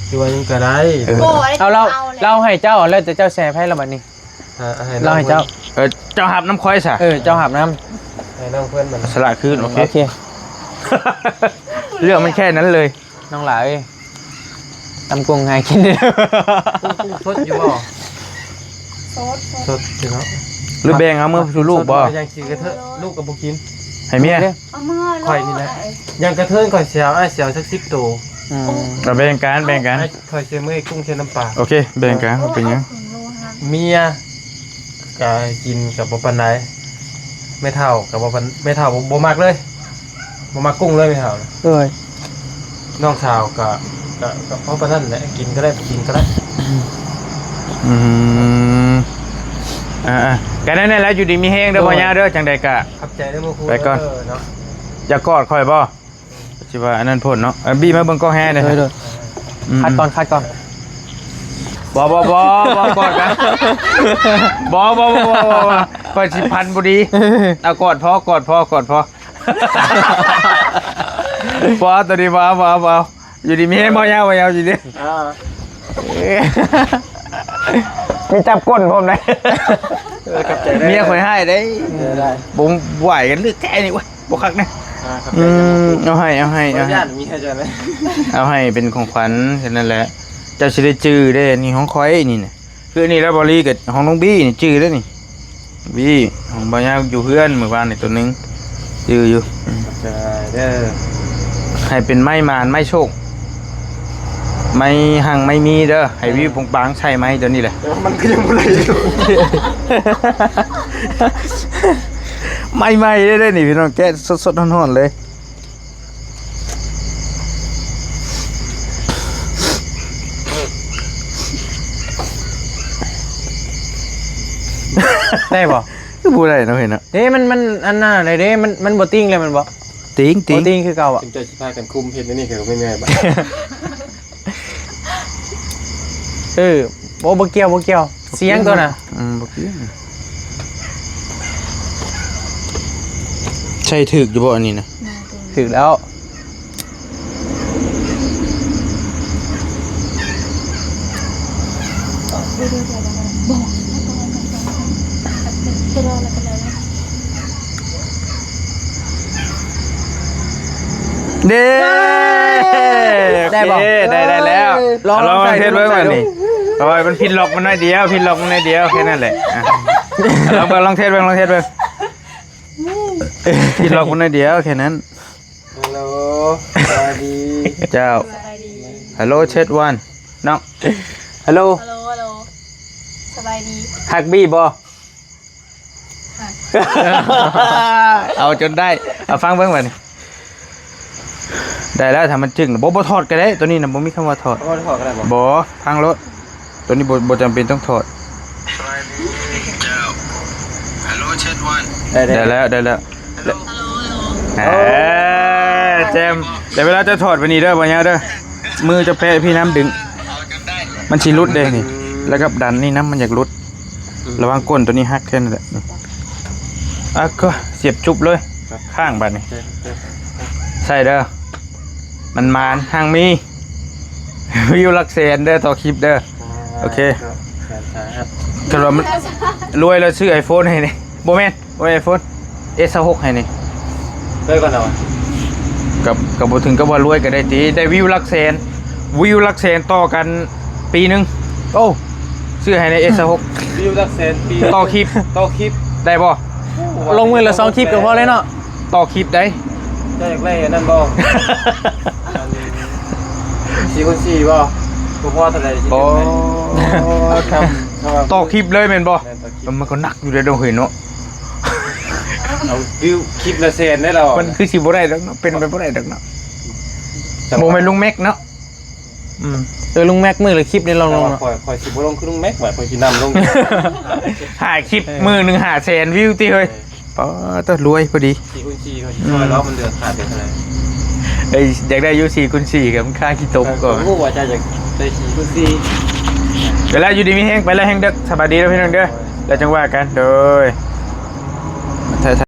ຫຼືວ່າຫຍັງກໍໄດ້. ເອີ ບໍ່ໄດ້ ເອົາ ລາວ ເອົາແລ້ວ ລາວໃຫ້ເຈົ້າ ແລ້ວແຕ່ເຈົ້າຊິໃຫ້ໃຜລະບັດນີ້. ອ່າ ໃຫ້ນ້ອງ ລາວໃຫ້ເຈົ້າ. ເອີ ເຈົ້າຮັບນຳຂ້ອຍຊະ. ເອີ ເຈົ້າຮັບນຳ ໃຫ້ນ້ອງເພິ່ນມັນ ສະຫຼະຄືນ. ໂອເຄ ໂອເຄ ເລື່ອງມັນແຄ່ນັ້ນເລີຍ. ນ້ອງຫຼ້າເອີຍ ຕຳກຸ້ງໃຫ້ກິນເດີ້. ກຸ້ງ ກຸ້ງສົດຢູ່ບໍ່? ສົດ ສົດຢູ່ເນາະ. ຫຼືແບ່ງເອົາເມືອສູ່ລູກບໍ່? ຍັງຊິກະເທີ ລູກກໍບໍ່ກິນ ໃຫ້ເມຍ. ເອົາເມືອ ຂ້ອຍນີ້ແຫຼະ ຍັງກະເທີ ຂ້ອຍຊິເອົາ ອ້າຍຊິເອົາຈັກສິບໂຕ. ອືມ ເອົາແບ່ງກັນ ແບ່ງກັນ. ຂ້ອຍຊິເມືອໃຫ້ກຸ້ງເຊນ້ຳປາ. ໂອເຄ ແບ່ງກັນ ບໍ່ເປັນຫຍັງ. ເມຍກະກິນກະບໍ່ປານໃດ ແມ່ເຖົ້າກະບໍ່ປານ ແມ່ເຖົ້າບໍ່ ບໍ່ມັກເລີຍ ບໍ່ມັກກຸ້ງເລີຍແມ່ເຖົ້າ. ໂດຍ ນ້ອງສາວກະ ກະ ກະພໍປານນັ້ນແຫຼະ ກິນກໍໄດ້ ບໍ່ກິນກໍໄດ້. ອືມ ອ່າໆ ກະນັ້ນແຫຼະ ຢູ່ດີມີແຮງເດີ ໂດຍ ພໍ່ຍາເດີ. ຈັ່ງໃດກະຂອບໃຈເດີ ບໍ່ຄູ ໄປກ່ອນເນາະ. ຢາກກອດຂ້ອຍບໍ່? ຊິວ່າອັນນັ້ນໂພດເນາະ. ເອີ ບີມາເບິ່ງກ້ອງແຮເດີ້. ໂດຍ ໂດຍ. ອືມ ຄັດກ່ອນ ຄັດກ່ອນ. ບໍ່ ບໍ່ ບໍ່ ບໍ່ກອດກັນ. ບໍ່ ບໍ່ ບໍ່ ບໍ່ ຂ້ອຍຊິພັນບໍ່ດີ. ເອົາກອດພໍ ກອດພໍ ກອດພໍ. ບໍ່ ໂຕນີ້ບໍ່ ບໍ່ ບໍ່. ຢູ່ດີມີແຮງ ບໍ່ຍາວ ບໍ່ຍາວ ຢູ່ດີ. ອ່າ ມີຈັບກົ້ນພ້ອມໄດ໋. ເອີ ຂອບໃຈເດີ ເມຍຂ້ອຍຮ້າຍເດ້. ເອີ ໄດ້ ບໍ່ໄຫວກັນເລີຍແທ້ນີ້. ໂອ້ຍ ບໍ່ຄັກນະ. ອ່າ ຂອບໃຈ. ອືມ ເອົາໃຫ້ ເອົາໃຫ້ ເອົາໃຫ້ ເອົາໃຫ້ເປັນຂອງຂວັນແຄ່ນັ້ນແຫຼະ. ເຈົ້າຊິໄດ້ຈື່ເດ້ ນີ້ຂອງຂ້ອຍນີ້ນະ. ຄືນີ້ແລ້ວ ບາລີ ກັບຂອງນ້ອງບີນີ້ຈື່ເດ້ນີ້. ບີຂອງບ່າວຍາວຢູ່ເຮືອນມື້ວານນີ້ໂຕໜຶ່ງ ຈື່ຢູ່. ອືມ ຂອບໃຈເດີ. ໃຫ້ເປັນໄມ້ໝານໄມ້ໂຊກ ໄມ້ຮັ່ງໄມ້ມີເດີ. ໃຫ້ວິວປົງປາງໃສ່ໄມ້ໂຕນີ້ແຫຼະ. ແຕ່ວ່າມັນກໍຍັງບໍ່ໄດ້ຢູ່ ໄມ້ໃໝ່ເດ້ນີ້ພີ່ນ້ອງ ແກະສົດໆຮ້ອນໆເລີຍ. ໄດ້ບໍ່? ຄືບໍ່ໄດ້ເນາະເຫັນເນາະ. ເດ້ ມັນ ມັນອັນນັ້ນແຫຼະເດ້ ມັນ ມັນບໍ່ຕິງແລ້ວແມ່ນບໍ່? ຕິງ ຕິງ ບໍ່ຕິງຄືເກົ່າອະ. ເຈົ້າຊິພາກັນຄຸມເຮັດແນວນີ້ກໍບໍ່ແມ່ນງ່າຍບາດ. ເອີ ບໍ່ ບໍ່ກ່ຽວ ບໍ່ກ່ຽວ ສຽງຕົວນະ. ອືມ ບໍ່ກ່ຽວ. ໃສ່ຖືກຢູ່ບໍ່ອັນນີ້ນະ? ຖືກແລ້ວ. ເດ້ ໄດ້ບໍ່? ໂອເຄ ໄດ້ ໄດ້ແລ້ວ. ລອງ ລອງ ລອງເທດເບິ່ງ ລອງໃສ່ ບາດນີ້. ໂອ້ຍ ມັນຜິດລັອກມັນໜ້ອຍດຽວ ຜິດລັອກມັນໜ້ອຍດຽວ ແຄ່ນັ້ນແຫຼະ. ອ່ະ ລອງເບິ່ງ ລອງເທດເບິ່ງ ລອງເທດເບິ່ງ. ຜິດລັອກມັນໜ້ອຍດຽວ ແຄ່ນັ້ນ. ຮັລໂຫຼ ສະບາຍດີ. ເຈົ້າ ສະບາຍດີ. ຮັລໂຫຼ ເຊັກ ວັນ ນ້ອງ. ຮັລໂຫຼ ຮັລໂຫຼ ຮັລໂຫຼ ສະບາຍດີ. ຮັກບີບໍ່? ເອົາຈົນໄດ້. ເອົາຟັງເບິ່ງບາດນີ້. ໄດ້ແລ້ວ ຖ້າມັນຈຶ້ງ ບໍ່ ບໍ່ຖອດກໍໄດ້ ໂຕນີ້ນະ ບໍ່ມີຄຳວ່າຖອດ. ບໍ່ຖອດກໍໄດ້ບໍ່? ບໍ່ ພັງໂລດ ໂຕນີ້ບໍ່ ບໍ່ຈຳເປັນຕ້ອງຖອດ. ໄດ້ ໄດ້ ໄດ້ແລ້ວ ໄດ້ແລ້ວ. ເອີ ແຈ່ມ. ແຕ່ເວລາເຈົ້າຖອດໄປນີ້ເດີ ບໍ່ຍາວເດີ ມືເຈົ້າແປະພີ່ນຳ ດຶງ ມັນຊິຫຼຸດເດ້ນີ້. ແລ້ວກັບດັນນີ້ນຳ ມັນຢາກຫຼຸດ. ອືມ ລະວັງກົ້ນໂຕນີ້ຫັກແຄ່ນັ້ນແຫຼະ. ອ່ະ ກໍສຽບຈຸບເລີຍ. ຄ້າງບາດນີ້. ໂອເຄ ໂອເຄ ໃສ່ເດີ. ມັນໝານຮັ່ງມີ ວິວຫຼັກແສນເດີ ຕໍ່ຄລິບເດີ. ອ່າ ໂອເຄ ສາທຸ ສາທຸ. ຄັນວ່າມັນລວຍແລ້ວຊື້ໄອໂຟນໃຫ້ນີ້. ບໍ່ແມ່ນ ບໍ່ແມ່ນໄອໂຟນ ເອສຊາວຫົກໃຫ້ນີ້. ເລີຍກ່ອນເນາະ. ກັບ ກັບບໍ່ເຖິງກັບວ່າລວຍກໍໄດ້ຕິ ໄດ້ວິວຫຼັກແສນ ວິວຫຼັກແສນຕໍ່ກັນປີໜຶ່ງ. ໂອ້ ຊື້ໃຫ້ໃນ ເອສຊາວຫົກ ວິວຫຼັກແສນປີ ຕໍ່ຄລິບ ຕໍ່ຄລິບ ໄດ້ບໍ່? ໂອ້ ລົງມື້ລະສອງຄລິບກໍພໍແລ້ວເນາະ. ຕໍ່ຄລິບໄດ໋. ເຈົ້າຢາກໄດ້ອັນນັ້ນບໍ່? ອັນສີ່ຄູນສີ່ບໍ່? ບໍ່ພໍເທົ່າໃດ. ໂອ້ ຕໍ່ຄລິບເລີຍແມ່ນບໍ່? ແມ່ນ ຕໍ່ຄລິບ. ເອີ ມັນກໍໜັກຢູ່ເດ້ເນາະ ເຮີ້ຍເນາະ. ເອົາ ວິວຄລິບລະແສນໄດ້ລະ. ມັນຄືຊິບໍ່ໄດ້ດອກເນາະ ເປັນໄປບໍ່ໄດ້ດອກເນາະ. ບໍ່ແມ່ນລຸງແມັກເນາະ. ອືມ ເອີ ລຸງແມັກ ມື້ລະຄລິບນີ້ລອງລົງເນາະ. ແຕ່ວ່າຂ້ອຍ ຂ້ອຍຊິບໍ່ລົງຄືລຸງແມັກ ວ່າຂ້ອຍຊິນຳລົງ. ຫ້າຄລິບ ເອີ ມື້ໜຶ່ງຫ້າແສນວິວຕິເຮີ້ຍ. ເອີ ປາດໂຕ ລວຍພໍດີ. ສີ່ຄູນສີ່ ເຮົາຊິຊ່ອຍລາວ ມັນເຫຼືອຂາດໄປເທົ່າໃດ? ເອີຍ ຢາກໄດ້ຢູ່ສີ່ຄູນສີ່ ກໍມັນຄ່າຂີ້ຕົກກ່ອນ. ເອີ ຮູ້ວ່າເຈົ້າຢາກໄດ້ສີ່ຄູນສີ່. ໄປແລ້ວ ຢູ່ດີມີແຮງ ໄປແລ້ວ ແຮງເດີກ. ສະບາຍດີເດີພີ່ນ້ອງເດີ. ແລ້ວຈັ່ງວ່າກັນ. ໂດຍ.